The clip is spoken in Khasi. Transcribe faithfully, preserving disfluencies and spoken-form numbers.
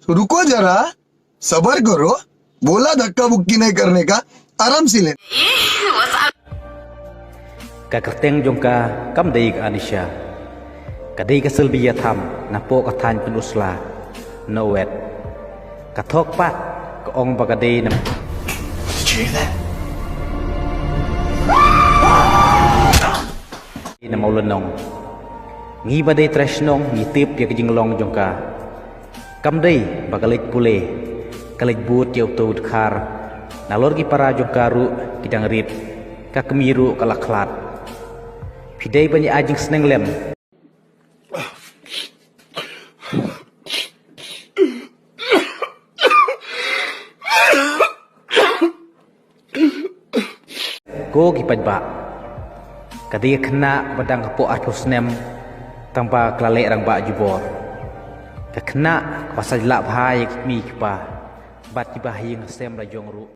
तो रुको जरा, सबर करो, बोला धक्का बुक्की नहीं करने का, आराम से लेना। Ka kyrteng jong ka kam dei ka Anisha. Ka dei ka Sylvia Tham, na poh ka thaiñ Pynursla, Nowet. Ka thok pat, ka ong ba ka dei na, na Mawlynnong. Ngi ba dei trai shnong, ngi tip ïa ka jinglong jong ka. Kam dei ba ka leit pule, ka leit bud ïa uto u dkhar. Nalor ki para jong ka ruh ki dang rit, ka kmie ruh ka la khlad. Phi dei ban ïa ai jingsneng lem. Ko ki paidbah. Ka dei ka khynnah ba dang hapoh arphew snem, tang ba ka la leh rangbah jubor. Ka khynnah kaba sa jylliew bha ïa ki kmie ki kpa bad kiba ha ïing ha sem la jong ruh.